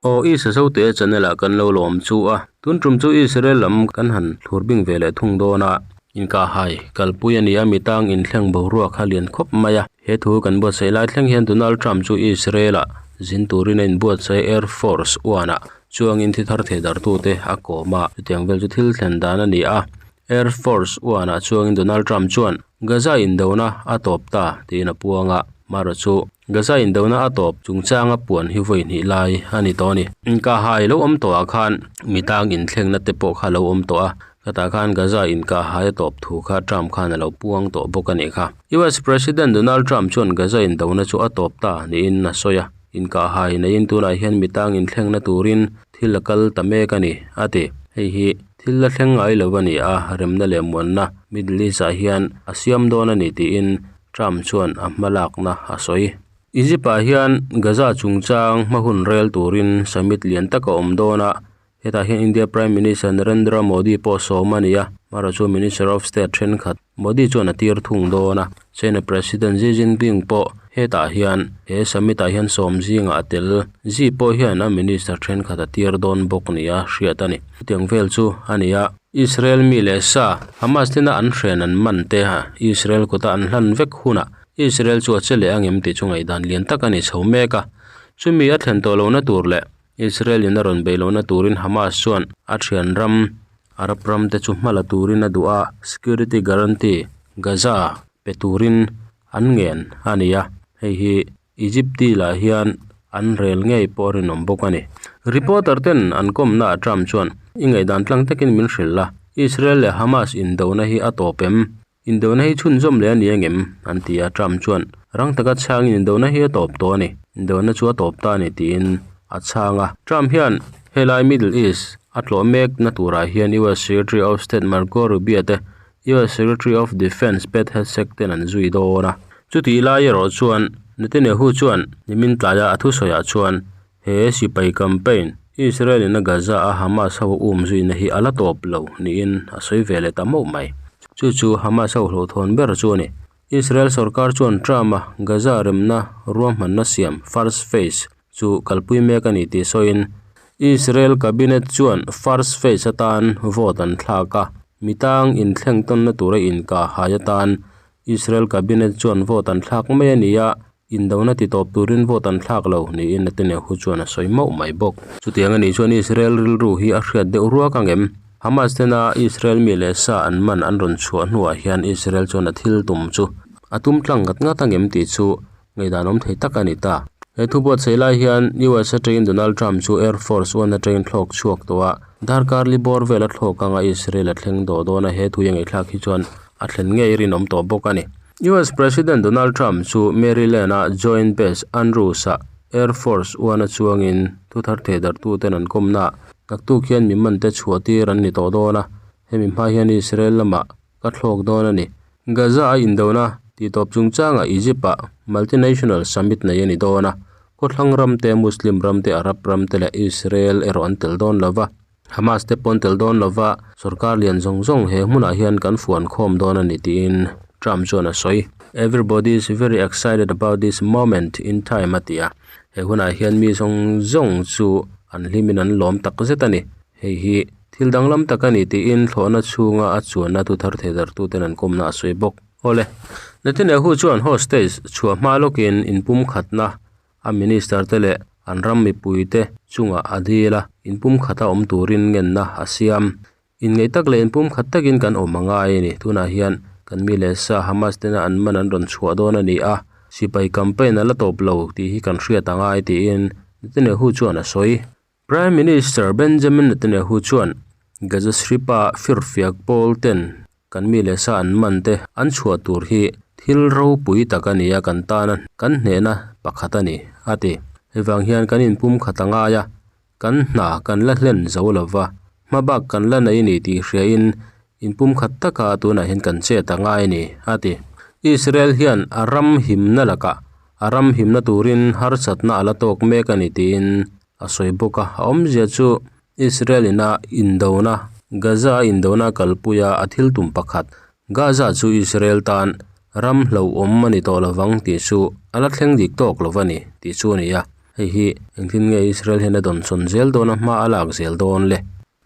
Aw Isa Zote channel ah kan lo lawm chu a, tun tum chu Israel lam kan han thlur bing ve leh thung dawn a. Inkahhai kalpui a ni a, mi tang inthleng boruak kha lian khawp mai a. He thu kan buatsaih lai thleng hian Donald Trump chu Israel ah zin turin a inbuatsaih Air Force One ah chuangin thi thar thei dartute a kawm a, chutiang vel chu thil thlen dan a ni a. Air Force One ah chuangin Donald Trump chuan Gaza indona a tawp ta tiin a puang a, marawh chu Gaza indona a tawp chungchanga puan hi vawi hnih lai a ni tawh a ni. Inkahhai lo awm tawhah khan mi tang inthlengna te pawh kha a lo awm tawh a, khatah khan Gaza inkahhai a tawp thu kha Trump khan a lo puang tawh bawk a nih kha. US President Donald Trump chuan Gaza indona chu a tawp ta niin a sawi a, inkahhai neiin tunah hian mi tang inthlengna turin thil a kal ta mek a ni, a ti. Hei hi thil la thleng ngai lo a ni a, remna leh muanna Middle East-ah hian a siam dawn a ni tiin Trump chuan a hmalakna a sawi. Egypt-ah hian Gaza chungchang hma hun rel turin summit lian tak a awm dawn a, hetah hian India Prime Minister Narendra Modi pawh sawm a ni a, marawh chu Minister of State thenkhat Modi chuan a tir thung dawn a, China President Xi Jinping pawh hetah hian he summit ah hian sawm zingah a tel. Xi pawh hian a minister thenkhat a tir dawn bawk nia hriat a ni. Chutiang vel chu a ni a. Israel mi leh sa, Hamas tena an hren an man te a Israel kuta an hlan vek hunah Israel chu a che leh angem tih chu ngaihdan lian tak a ni chho mek a. Chumi a thlen tawh lohna tur leh Israel in a rawn beih lohna turin Hamas chuan a thian ram Arab ram te chu hma la turin a duh a, security guarantee Gaza pe turin an ngen a ni a, hei hi Egypt lah hian an rel ngei pawh a rinawm bawk a ni. Reporter ten an kawmna ah Trump chuan, I ngaihdan tlang takin min hrilh la, Israel leh Hamas indona hi a tawp em? Indona hi chhunzawm leh a ni angem? an ti a, Trump chuan rang taka chhangin indona hi a tawp tawh a ni, indona chu a tawp ta a ni tiin a chhang a. Trump hian helai Middle East a tlawh mekna turah hian US Secretary of State Marco Rubio te US Secretary of Defence Pete Hegseth ten an zui dawn a. Chutih lai erawh chuan Netanyahu chuan nimin tlaia a thusawiah chuan He sipai campaign, Israel in a Gaza a Hamas ho um zuina hi a la tawp lo niin a sawi ve leh ta mauh mai. Chu chu Hamas ho hlauhthawn ber chu a ni. Israel sorkar chuan Trump a Gaza remna ruahmanna siam first phase chu kalpui mek a ni tih sawiin Israel cabinet chuan first phase atan vote an thlak a, mitang inthleng tawnna tura inkahhai atan Israel cabinet chuan vote an thlak mai a ni a, Indona ti tawp turin vote an thlak lo niin Netanyahu chuan a sawi mauh mai bawk. Chutiang a nih chuan Israel rilru hi a hriat deuh ruak ang em? Hamas tena Israel mi leh sa an man an rawn chhuah hnuah hian Israel chuan a thil tum chu a tum tlang ngat ngat ang em tih chu ngaihdan awm thei tak a ni ta. He thu buatsaih lai hian US atangin Donald Trump chu Air Force One atangin thlawk chhuak tawh a, darkar li bawr vel a thlawk anga Israel a thleng dawh dawn a, he thu i ngaihthlak hi chuan a thlen ngei rinawm tawh bawk a ni. US President Donald Trump chu Maryland-a Joint Base Andrews-ah Air Force One-a chuangin thuthar thehdarhtuten an kawmna naktuk hian mi mante chhuah tir an ni tawh dawn a, hemi hma hian Israel lamah ka thlawk dawn a ni. Gaza-a indona tihtawp chungchangah Egypt-ah multinational summit nei a ni dawn a, khawthlang ramte, Muslim ramte, Arab ramte leh Israel erawh an tel dawn lo va. Hamas te pawn tel dawn lova sorkar lian zawng zawng he hmunah hian kan fuan khawm dawn a ni tiin Trump chuan a sawi. Everybody is very excited about this moment in time a ti a, he hunah hian mi zawng zawng chu an hlimin an lawm tak zet a ni. Hei hi thil danglam tak a ni tiin thlawhna chhunga a chuanna thu thar theidartuten an kawmna a sawi bawk. Awle, Netanyahu chuan hostage chhuah hma lawkin inpumkhatna A minister te leh an ram mipuite chungah a dil a, inpumkhata awm turin ngenna a siam. Inngeih tak leh inpumkhat takin kan awm a ngai a ni. Tunah hian kan mi leh sa Hamas tena an man an rawn chhuah dawn a ni a, sipai campaign a la tawp lo tih hi kan hriat a ngai tiin Netanyahu chuan a sawi. Prime Minister Benjamin Netanyahu chuan Gaza Strip-a firfiak pawl ten kan mi leh sa an man te an chhuah tur hi thil ropui tak a ni a, kan tana kan hnehna pakhat a ni, a ti. Hei vang hian kan inpum khat a ngai a, kan hna kan la hlen zo lo va, hma bak kan la nei ni tih hriain inpum khat taka tunah hian kan chet a ngai a ni, a ti. Israel hian a ram himna lakah a ram himna turin harsatna a la tawk mek a ni tiin a sawi bawk a, a awmzia chu Israel ina indona, Gaza a indona kalpuia a thil tum pakhat, Gaza chu Israel tan ram hlauhawm a ni tawh lovang tih chu a la thleng dik tawk lo a ni tih chu a ni a. Hei hi engtin nge Israel hian a dawnsawn zel dawn a hma a lak zel dawn le?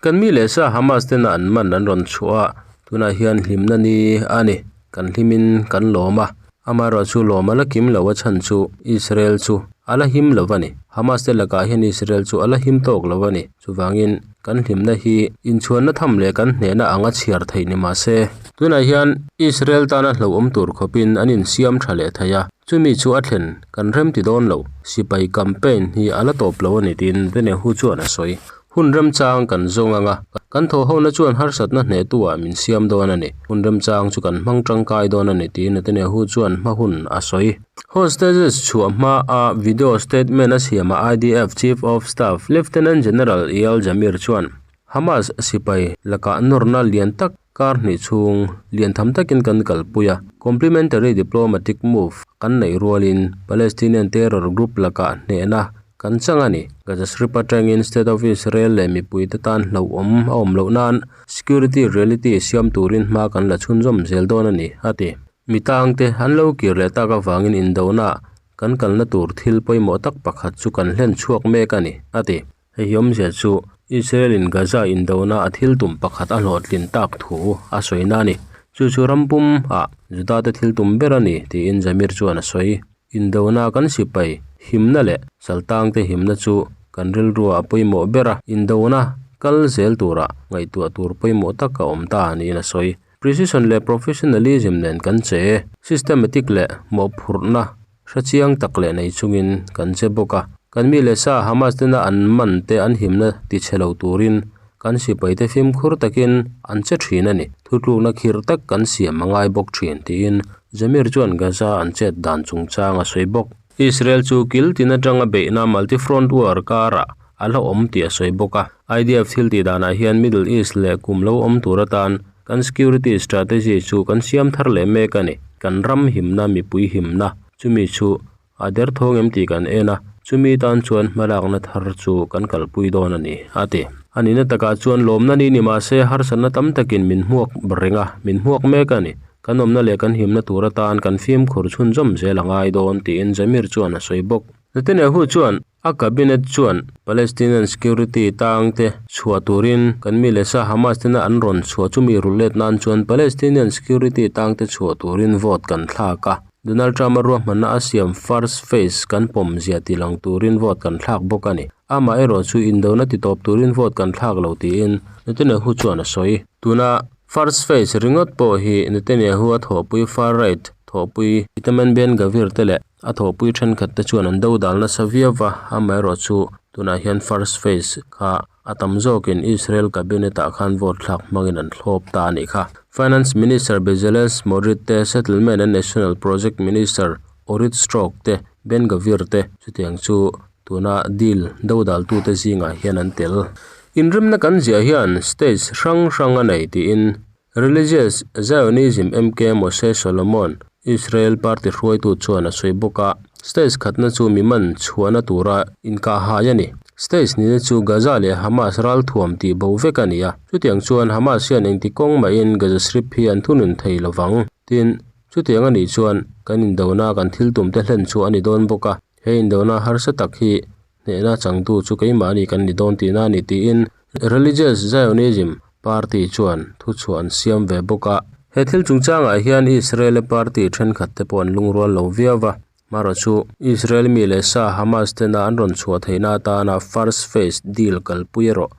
Kan mi leh sa Hamas tena an man an rawn chhuah a, tunah hian hlimna ni a ni. Kan hlimin kan lawm a, amaherawhchu lawm a la kim lo a chhan chu Israel chu a la him lo a ni. Hamas te lakah hian Israel chu a la him tawk lo a ni. Chuvangin kan hlimna hi inchhuanna tham leh kan hnehna anga chhiar theih ni mah se, tunah hian Israel tana hlauhawm tur khawpin an insiam tha leh thei a. Chumi chu a thlen kan rem ti dawn lo, sipai campaign hi a la tawp lo a ni tiin Netanyahu chuan a sawi. Hun remchang kan zawng ang a, kan thawhhona chuan harsatna hnehtu ah min siam dawn a ni. Hun remchang chu kan hmang tangkai dawn a ni tiin Netanyahu chuan hma hun a sawi. Hostages chhuah hma a video statement a siamah IDF Chief of Staff Lieutenant General Eyal Zamir chuan Hamas sipai lakah nawrna lian tak kar hnih chhung lian tham takin kan kalpui a, complementary diplomatic move kan neih rualin Palestinian terror group lakah hnehna kan chang a ni. Gaza Strip atangin State of Israel leh mipuite tan hlauhawm a awm loh nan security reality siam turin hma kan la chhunzawm zel dawn a ni, a ti. Mi tangte an lo kir leh tak avangin indona kan kalna tur thil pawimawh tak pakhat chu kan hlen chhuak mek a ni, a ti. Hei hi awmzia chu Israel in Gaza indona a thil tum pakhat a hlawhtlin tak thu a sawina a ni. Chu chu ram pum ah Juda te thil tum ber a ni tiin Zamir chuan a sawi. Indona kan sipai himna leh saltang te himna chu kan rilrua a pawimawh ber a, indona kal zel tura ngaihtuah tur pawimawh tak a awm ta niin a sawi. Precision leh professionalism nen kan che, systematic leh mawhphurhna Hre chiang tak leh nei chungin kan che bawk a, kan mi leh sa Hamas tena an man te an himna ti chhe lo turin kan sipai te fimkhur takin an che thin a ni. Thutlukna khirh tak kan siam a ngai bawk thin, tiin Zamir chuan Gaza an chet dan chungchang a sawi bawk. Israel chu kil tin atanga beihna multi-front war karah a la awm tih a sawi bawk a. IDF thil tih danah hian Middle East leh kum lo awm tur atan kan security strategy chu kan siam thar leh mek a ni. Kan ram himna, mipui himna, chumi chu a derthawng em tih kan en a, chumi tan chuan hmalakna thar chu kan kalpui dawn a ni, a ti. A nihna takah chuan lawmna ni ni mahse harsatna tam takin min hmuak reng a, min hmuak mek a ni. Kan awmna leh kan himna tur atan kan fimkhur chhunzawm zel a ngai dawn, tiin Zamir chuan a sawi bawk. Netanyahu chuan a cabinet chuan Palestinian security tangte chhuah turin kan mi leh sa Hamas tena an rawn chhuah chumi rulh let nan chuan Palestinian security tangte chhuah turin vote kan thlak a. Donald Trump-a ruahmanna a siam first phase kan pawm zia ti lang turin vote kan thlak bawk a ni. Amah erawh chu indona ti tawp turin vote kan thlak lo tiin Netanyahu chuan a sawi. Tuna first phase ringawt pawh hi Netanyahu a thawhpui far right thawhpui Itamar Ben-Gvir te leh A thawhpui thenkhat te chuan an do dal nasa viau va, amaherawh chu tunah hian first phase kha a tam zawkin Israel cabinet ah khan vote thlak hmangin an thlawp ta a nih kha. Finance Minister Bezalel Smotrich te, Settlement and National Project Minister Orit Strock te, Ben Gvir te chutiang chu tuna deal do daltute zingah hian an tel. Inremna kan ziah hian stage hrang hrang a nei tiin Religious Zionism MK Moshe Solomon, Israel party hruaitu chuan a sawi bawk a, stage khatna chu mi man chhuahna tura inkahhai a ni. Stage nihna chu Gaza leh Hamas ralthuam tih bo vek a ni a, chutiang chuan Hamas hian engti kawng mahin Gaza Strip hi an thunun thei lo vang. Tin, chutiang a nih chuan kan indona kan thil tumte hlen chu a ni dawn bawk a, he indona harsa tak hi hnehna changtu chu keimahni kan ni dawn tihna a ni tiin Religious Zionism party chuan thuchhuah an siam ve bawk a. He thil chungchangah hian Israel-a party thenkhat te pawh an lungrual lo viau va, marawh chu Israel mi leh sa Hamas tena an rawn chhuah theihna atana first phase deal kalpui erawh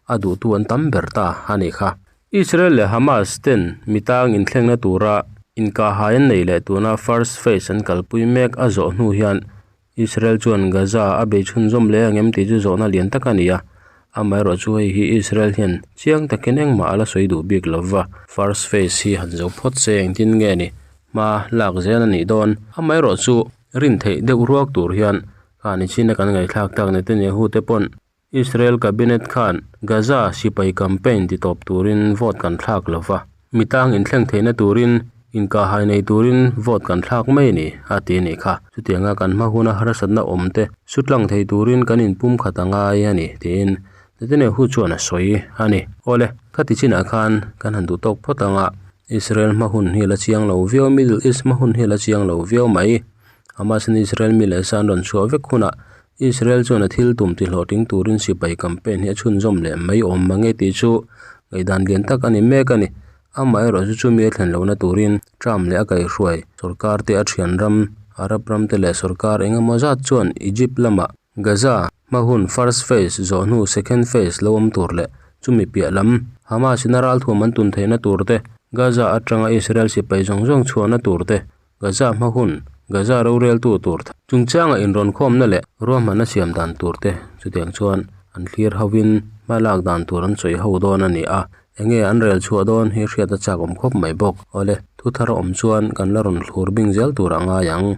a duhtu an tam ber ta a nih kha. Israel leh Hamas ten mitang inthlengna tura inkahhai an nei leh tuna first phase an kalpui mek a zawh hnu hian Israel chuan Gaza a bei chhunzawm leh ang em tih chu zawhna lian tak a ni a, amaherawh chu hei hi Israel hian chiang takin engmah a la sawi duh bik lo va, first phase hi han zo phawt se engtin nge ni hma lak zel a nih dawn. Amaherawh chu rin theih deuh ruak tur hian kha nichina kan ngaihthlak tak Netanyahu te pawn Israel cabinet khan Gaza sipai campaign ti tawp turin vote kan thlak lo va, mitang inthleng theihna turin inkahhai nei turin vote kan thlak mai a ni, a ti a nih kha. Chutianga kan hma huna harsatna awm te sutlang thei turin kan inpumkhat a ngai a ni, tiin Netanyahu chuan a sawi a ni. Awle, khati chinah khan kan han duh tawk phawt ang a, Israel hma hun hi a la chiang lo viau, Middle East hma hun hi a la chiang lo viau mai. Hamas-in Israel mi leh sa an rawn chhuah vek hunah. Israel chuan a thil tum tihlawhtling turin sipai campaign hi a chhunzawm leh mai awm mange tih chu ngaihdan lian tak a ni mek a ni. Amaherawhchu chumi a thlen lohna turin Trump leh a kaihhruai sorkar te a thian ram Arab ram te leh sorkar eng emaw zat chuan Egypt lama Gaza hma hun first phase zawh hnu second phase lo awm tur leh chumi piah lam Hamas in a ralthuam an tun theihna tur te, Gaza atanga Israel sipai zawng zawng chhuahna tur te, Gaza hma hun Gaza roreltu tur chungchanga inrawnkhawmna leh ruahmanna siam dan tur te chutiang chuan an thlir hovin hma lak dan tur an sawi ho dawn a ni a, enge an rel chhuah dawn hi hriat a chak awm khawp mai bawk. Awle, thu thar a awm chuan kan la rawn thlur bing zel tur a ngai ang.